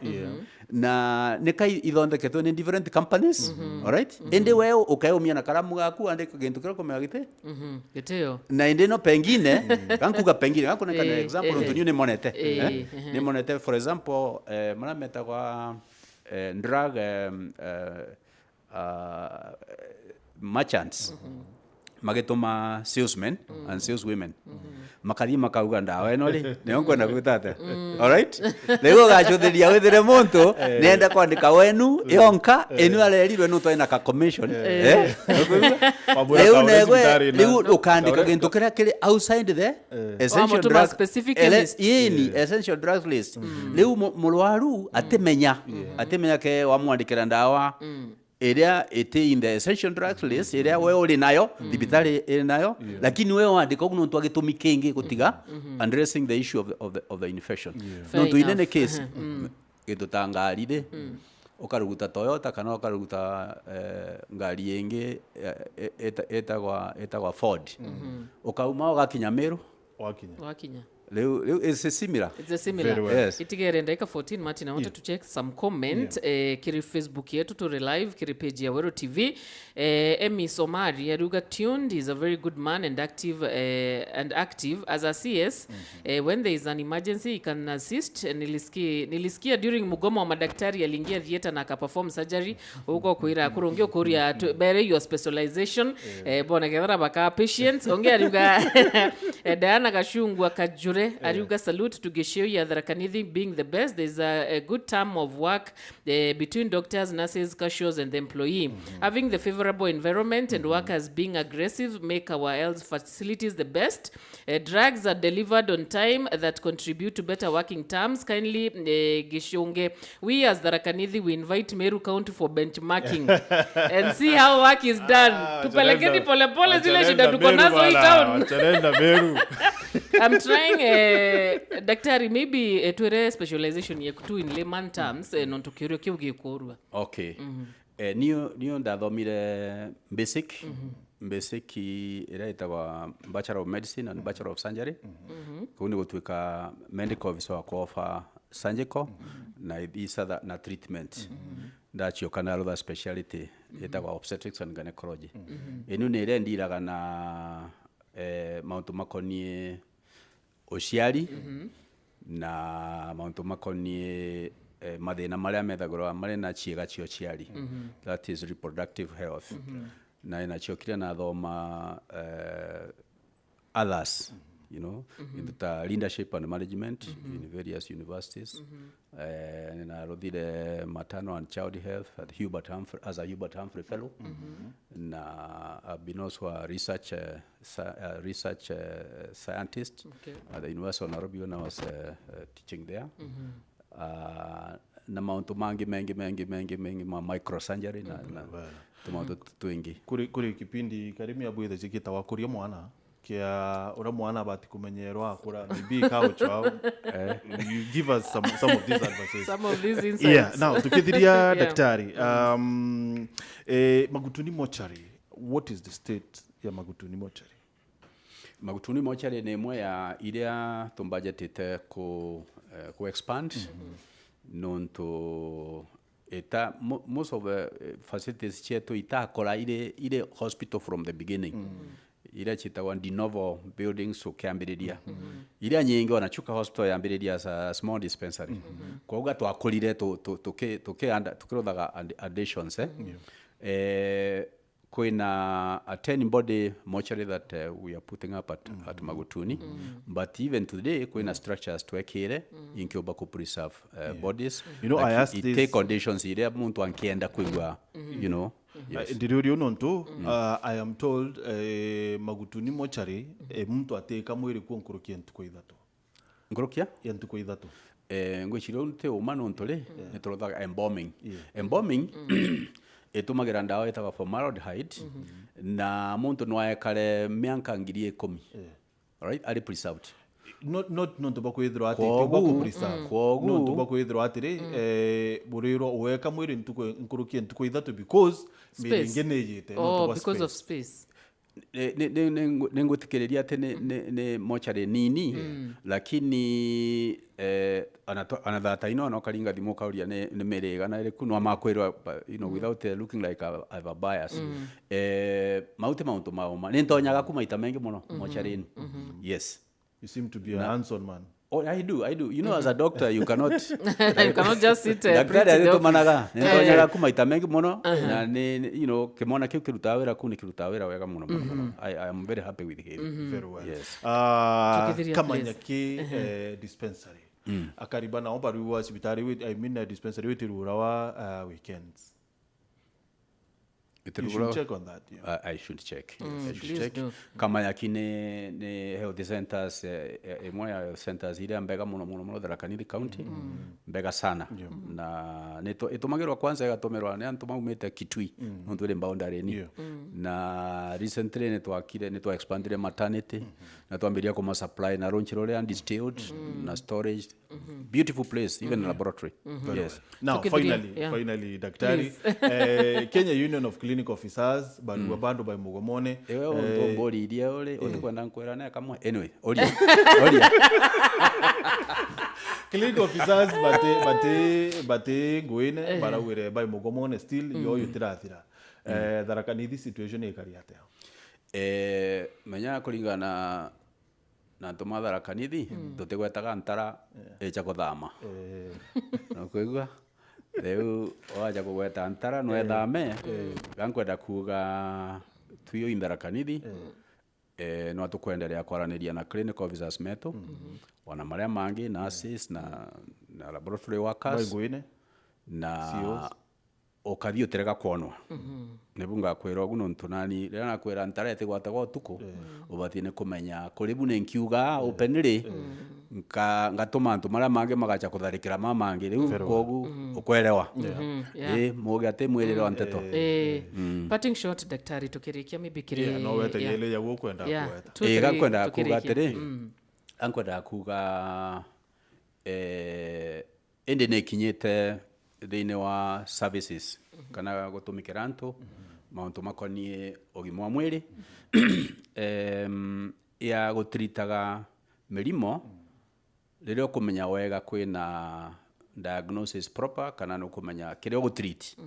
Na ni kai ithondeketwe ni different companies. Alright? Indi we ukeumia na karamu gaku, andika gintu kiria kumenya giti. Gitio. Na indi no pengine, gankuga pengine, gakuneka ni example, nontu niu ni monete. Eh? Ni monete, for example, eh, maria metagwa, eh, drug, em, eh, ah, merchants, magituma salesmen and saleswomen, makathii makauga, "Ndawa ino ri, niyo nkwenda gwita atia?" Alright? Riu ugacuthiria withire muntu nienda kwandika wenu yonka, inu arerirwe nontu ena ka commission. Eh? Riu negwe, riu ukandika gintu kiria kiri outside the essential drug, specific list. Ii ni essential drug list. Riu mu-, murwaru atimenya, atimenya ke wamwandikira ndawa iria iti in the essential drug list, iria we uri nayo, thibitari iri nayo, lakini we wandika ugu nontu wa gitumi kingi gutiga addressing the issue of the, of the, of the infection. Fair enough. Nontu in any case, gintu ta ngari ri, ukaruguta Toyota kana ukaruguta, eh, ngari ingi, eh, ita-, itagwa, itagwa Ford. Ukauma ugakinya Meru. Wakinya. Wakinya. Riu, riu, it's a similar. It's a similar. Very well. Yes. Itigere ndagika fourteen, Martin, I wanted to check some comment, eh, kiri Facebook yetu, turi live, kiri page ya Weru T V. Eh, Emmy Somari ariuga, "Tuned is a very good man and active, eh, and active as a C S. Eh, when there is an emergency, he can assist." Eh, nilisikia, nilisikia during mgomo wa madaktari aliingia theater na akaperform surgery. Uko kwira kurungi ukuria tu, bere your specialization. Eh, bona kethira baka patients. Onge ariuga, eh, Diana Gachungwa Kajure, ariuga, "Salute to Gishio ya Tharaka Nithi being the best. There's a, a good term of work, eh, between doctors, nurses, cashiers and the employee. Having the favorable environment and workers being aggressive make our health facilities the best. Eh, drugs are delivered on time that contribute to better working terms. Kindly, eh, Gishunge, we as Tharaka Nithi, we invite Meru County for benchmarking and see how work is done." Ah, tupelekeni polepole zile shida tuko nazo hii town. Wachalenda Meru. I'm trying, eh, daktari, maybe, eh, twire specialization yeku tu in layman terms, eh, nontu kiurio kiu gikurua. Okay. Eh, niyo, niyo ndathomire basic, basic iria itagwa Bachelor of Medicine and Bachelor of Surgery. Kuu ni gutuika medical officer wa kuofa surgical na these other, na treatment. Ndacioka na other speciality itagwa obstetrics and gynecology. Inu ni iria ndiraga na, eh, mauntu makonie uciari, na mauntu makonie, eh, mathina maria methagirwa mari na ciega cia uciari, that is reproductive health. Na inacio kiria nathoma, eh, others, you know, into ta leadership and management in various universities. Eh, ninaruthire maternal and child health at Hubert Humphrey, as a Hubert Humphrey Fellow. Na I've been also a research, eh, sci-, uh, research, uh, scientist at the University of Nairobi when I was, uh, uh, teaching there. Uh, na mauntu mangi mengi mengi mengi mengi ma microsurgery na, na tumauntu tu- twingi. Kuri, kuri kipindi Karimi abwithe cikitawa kuria mwana kia uria mwana abati kumenyerwa akura, maybe kauchwa. You give us some, some of these advices. Some of these insights. Yeah, now tukithiria daktari, um, eh, Magutuni mortuary, what is the state ya Magutuni mortuary? Magutuni mortuary ni imwe ya iria tumbajetite ku, eh, ku expand, nontu ita, mo-, most of, eh, facilities cietu itakora iri, iri hospital from the beginning. Iria ciitagwa de novo buildings ukiambiriria. Iria nyingi ona Chuka Hospital yambiriria as a small dispensary. Kwauga twakurire tu-, tu-, tuki-, tuki-, tukiruthaga ad-, additions, eh? Eh, kwina a ten body mortuary that, uh, we are putting up at, at Magutuni. But even today, kwina structures twekire inkiumba ku preserve, uh, bodies. You know, I asked this take conditions iria muntu ankienda kwigua, you know. Yes. Uh, ndiriuria nontu, uh, I am told, eh, Magutuni mortuary, eh, muntu atika mwiri kuo nkuruki ya ntuku ithatu. Nkurukia? Ya ntuku ithatu. Eh, ngwiciria uu ti uma nontu ri, ni turuthaga embalming. Embalming itumagira ndawa itagwa formaldehyde, na muntu no ekare mianka ngiri ikumi. Alright? Ari preserved. Not, not nontu bwa kwithirwa ati, ti bwa ku preserve. Kwogu, nontu bwa kwithirwa atiri, eh, burirwa uweka mwiri ntuku, nkuruki ya ntuku ithatu because miri ingi ni iyite, nontu bwa space. Ni, ni, ni, ni ngu-, ni ngutikiriria ati ni, ni, ni mortuary nini, lakini, eh, ana twa-, ana thata ino, ana ukaringa thimu ukauria ni, ni miri igana iriku, no makwirwa, ba-, you know, without, eh, looking like I, I have a bias. Eh, mau ti mauntu ma uma. Ni ntonyaga ku maita mengi muno mortuary-ini. Yes. You seem to be a hands-on man. Oh, I do, I do. You know, as a doctor, you cannot, you cannot just sit, uh, daktari pretty in the office. Atitumanaga. Ni ntonyaga ku maita mengi muno, na ni, ni, you know, kimwana kiu kirutaga wira ku ni kirutaga wira wega muno, muno, muno. I, I am very happy with him. Very well. Yes. Ah, Tukithiria, Kamanya please. Ki, eh, dispensary. Akariba nao bariu wa cibitari wi-, I mean, eh, dispensary witirura wa, ah, weekends. You should check on that, yeah. I, I should check. Yes, I should check. Kamanya ki ni, ni health centers, eh, eh, imwe ya health centers iria mbega muno, muno, muno Tharaka Nithi County. Mbega sana. Na ni tu-, itumagirwa kwanza igatumirwa ni antu maumite Kitui, nontu iri boundary-ini. Na recently ni twakire, ni twa expandire maternity, na twambiria kuma supply na runchi ruria distilled, na storage, beautiful place, even laboratory. Very well. Yes. Now, finally, yeah, finally, daktari, eh, Kenya Union of Clinic Officers, barua bandu bai mugomone. Iwe untu mboririe uri, utikwenda nkwira ne kamwe? Anyway, oria. Oria. Clinic officers bati, bati, bati nguine, baraugire bai mugomone still, yo yo tirathira. Eh, Tharaka Nithi situation ikari atia? Eh, menya kuringana na antu ma Tharaka Nithi, tutigwetaga ntara icha kuthama. Eh. Nukwigua? Riu waja kugweta ntara, nwethame, ga nkwenda kuuga twi ui Tharaka Nithi, eh, no tukwenderea kwaraniria na clinic officers metu, ona maria mangi, nurses na, na laboratory workers, na C Os. Ukathi utirega kwonwa. Nibu ngakwira ugu nontu nani, riria nakwira ntara itigwataga utuku, ubatie ni kumenya kuri bu ni nkiuga openly, nka-, ngatuma antu maria mangi magacha kutharikira mama mangi, riu kwogu ukwerewa. Ii, mugi ati mwirire wa nteto. Eh, parting shot, daktari, tukirikia maybe kiri, yeah, no wete yele ya ukwenda kuweta. Ii, gakwenda kuuga atiri, gakwenda kuuga, eh, indi ni ikinyite thiini wa services kana gutumikira antu mauntu makonie ugima wa mwiri, em, ya gutiritaga mirimo, riria ukumenya wega kwina diagnosis proper kana nukumenya kiria ugutreat.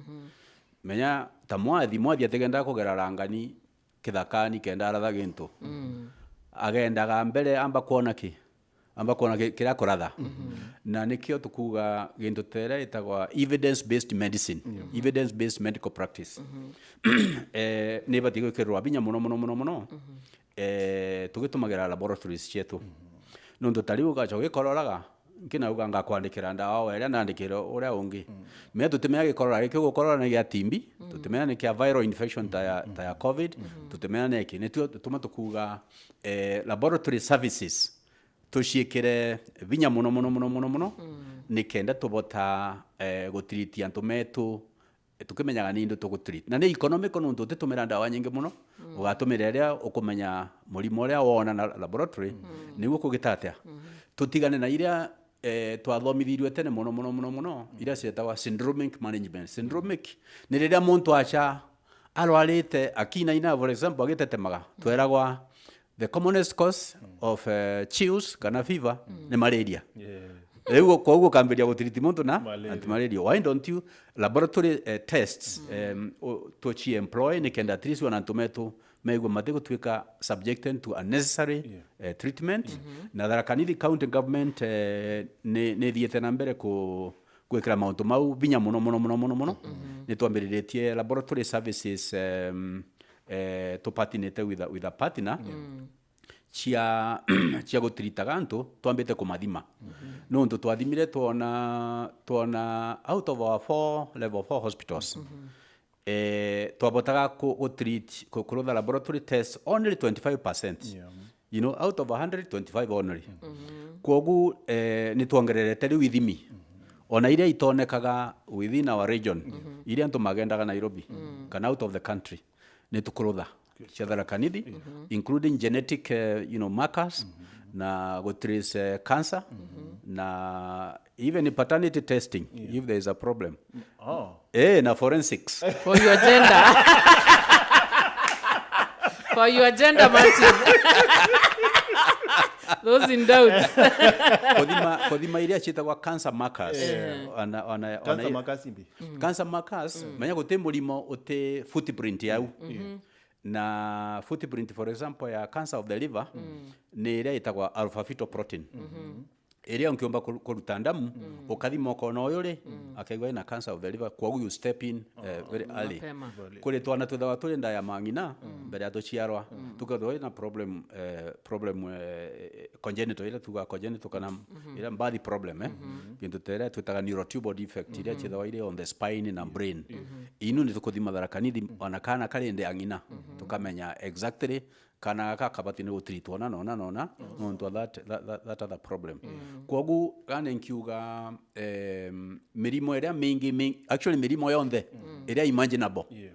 Menya ta mwathi, mwathi atigendaga kugera rangani kithakani kenda aratha gintu. Agendaga mbere amba kwona ki? amba kwona ki-, kiria kuratha. Na nikio tukuga gintu tere itagwa evidence based medicine, evidence based medical practice. Eh, ni ibati gwikirwa binya muno, muno, muno, muno. Eh, tugitumagira laboratories cietu. Nontu ta riu ugacoka ugikororaga, nkina uga ngakwandikira ndawa, we iria nandikire uria ungi. Me tutimenya gikorora giki ugukorora ni gia T B, tutimenya ni kia viral infection ta ya, ta ya covid, tutimenya ni ki. Nitio tutuma tukuga, eh, laboratory services tuciikire binya muno, muno, muno, muno, muno, nikenda tubota, eh, gutiritia antu metu, tukimenyaga ni indu tugutreat. Na ni economical nontu utitumira ndawa nyingi muno, ugatumira iria ukumenya murimo uria wona na laboratory, niguo kugita atia. Tutigane na iria, eh, twathomithiirue tene muno, muno, muno, muno, iria cietagwa syndromic management. Syndromic ni riria muntu acha arwarite, akinaina, for example, agitetemaga, tweragwa the commonest cause of, eh, chills kana fever ni malaria. Yeah. Riu koguo ukambiria gutreat muntu na malaria. Anti-malaria. Why don't you laboratory, eh, tests, em, u-, tuci employ nikenda at least ona antu metu meigua matigutwika subjected to unnecessary, eh, treatment. Na Tharaka Nithi County Government, eh, ni, ni ithiite na mbere ku-, gwikira mauntu mau binya muno, muno, muno, muno, muno. Ni twambiriritie laboratory services, em, eh, tupatinite with a, with a partner cia, cia gutiritaga antu, twambite kumathima. Nontu twathimire twona, twona out of our four, level four hospitals, eh, twabotaga ku-, gutreat, ku-, kurutha laboratory tests only twenty-five percent. Yeah. You know, out of a hundred, twenty-five only. Kwogu, eh, ni twongererete riu ithimi. Ona iria itonekaga within our region, iria antu magendaga Nairobi, kana out of the country, ni tukurutha cia Tharaka Nithi, including genetic, eh, you know, markers, na gutrace, eh, cancer, na even paternity testing, if there is a problem. Oh. Eh, na forensics. For your gender. For your gender, Martin. Those in doubt. Kuthima, kuthima iria cietagwa cancer markers. Eh. Ona, ona, ona Cancer i- markers imbi? Cancer markers, menya guti murimo uti footprint yau. Na footprint, for example, ya cancer of the liver, ni iria itagwa alpha fetoprotein. Iria unkiumba kur-, kuruta ndamu, ukathima ukona uyu ri, akaigua ina cancer of the liver, kwogu you step in, eh, very early. Mapema. Kuri twana twithagwa turi nda ya mang'ina, mbere ya tuciarwa, tukethirwa ina problem, eh, problem, eh, congenital, iria tuga congenital kana iria birth problem, eh. Kintu ta iria twitaga neurotubal defect, iria cithagwa iri on the spine na brain. Inu ni tukuthima Tharaka Nithi, ona kana kari nda ya ng'ina, tukamenya exactly kana gaka kabati ni gutreatwa na nona, nona, nontu wa that, that, that, that other problem. Kwogu, gane nkiuga, em, mirimo iria mingi, mi-, actually mirimo yonthe iria imaginable. Yeah.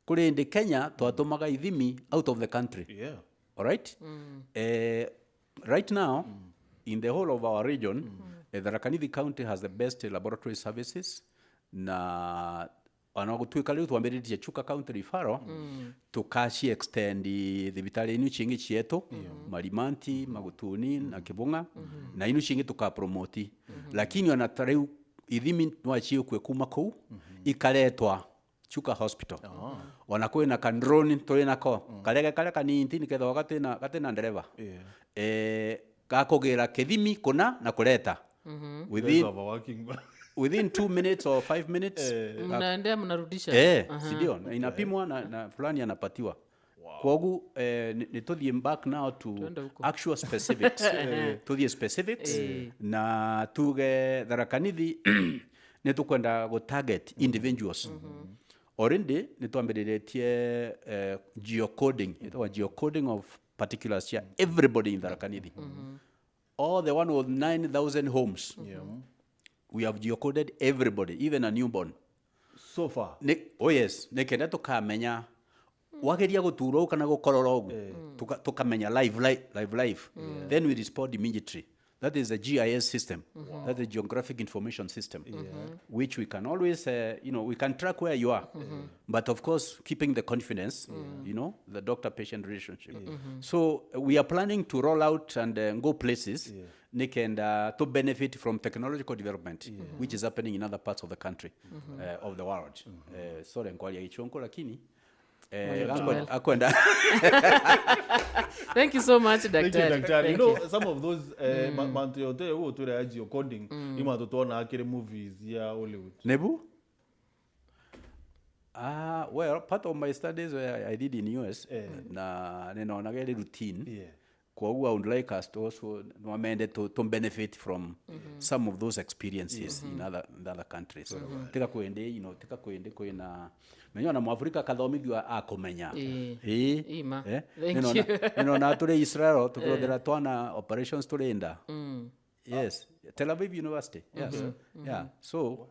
Kuri ndi Kenya, twatumaga ithimi out of the country. Yeah. All right? Eh, right now, in the whole of our region, eh, Tharaka Nithi County has the best laboratory services, na ona gutwika riu twambiritie Chuka County Referral, tukaci extend thibitari inu cingi cietu, Marimanti, Magutuni, na Kibung'a, na inu cingi tukapromote. Lakini ona ta riu ithimi nwaciukue kuma kuu, ikaretwa Chuka Hospital. Ona kwina ka drone turi nako, karege karia kanini, nikethagwa gatina, gatina ndereva. Yeah. Eh, gakugira kithimi kuna na kureta. Within, overworking. Within two minutes or five minutes, eh, mnaendea, mnarudisha. Eh, aha, si ndio? Na inapimwa na, na fulani anapatiwa. Wow. Kwogu, eh, ni, ni tuthie back now to actual specifics. Tuthie specifics. Eh. Na tuge Tharaka Nithi, ni tukwenda gu target individuals. Already ni twambiritie, eh, geocoding, itagwa geocoding of particulars cia everybody in Tharaka Nithi. All the one with nine thousand homes. Yeah. We have geocoded everybody, even a newborn. So far. Ni, oh yes, nikenda tukamenya, wageria gutura uu kana gukorora ugu, tuka-, tukamenya live, live, live, live. Yeah. Then we respond immediately. That is the G I S system. Wow. That is the Geographic Information System, which we can always, uh, you know, we can track where you are. But of course, keeping the confidence, you know, the doctor-patient relationship. So, uh, we are planning to roll out and, uh, go places, nikenda to benefit from technological development, which is happening in other parts of the country, uh, of the world. Uh, sorry, nkwaria Gichunku, lakini Eh, Mwenye akwenda- tumel- akwenda Thank you so much, Thank you, daktari. daktari. You Thank know, you. Some of those, eh, ma- mantu yote uo twira ya geocoding, ima tutona akiri movies ya Hollywood. Nebu? Ah, well, part of my studies where I did in U S, Eh. na ninaonaga ile routine. Yeah. Kwa hiyo I would like us to also, no amende to, to benefit from some of those experiences in other, in other countries. Tika kwende, you know, tika kwende kwina, menya na Mwafrika akathomithua akomenya. Ii. Ii. Ima. Eh? Thank Ninaona- you. Ninaona turi Israel, tukirothera twana operations turinda. Yes. Tel Aviv University. Yes. Yeah. So,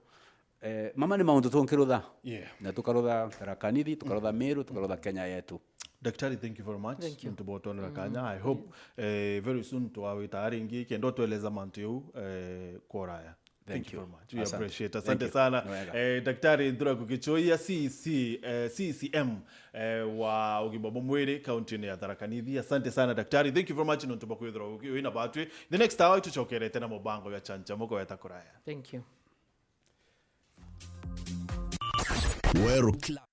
eh, mama ni maundu tunkirutha. Yeah. Na tukarutha Tharaka Nithi, tukarutha Meru, tukarutha Kenya yetu. Daktari, thank you very much. Thank you. Ntu botwonera kanya. I hope, eh, very soon twawita ringi kenda tueleza mantu yau, eh, kwa uraya. Thank Thank you you. very much. We Asante. Appreciate. Thank Asante you. sana. Ni wega. Eh, Daktari Ntura Kukichoia, C E C, eh, C E C M, eh, wa ugima bwa mwiri kaunti-ini ya Tharaka Nithi. Asante sana, Daktari. Thank you very much nontu bwa kwithirwa uki-, wina batwi. The next hour, itucokerete na mubango ya chancha muko weta kuraya. Thank you. Weru Club.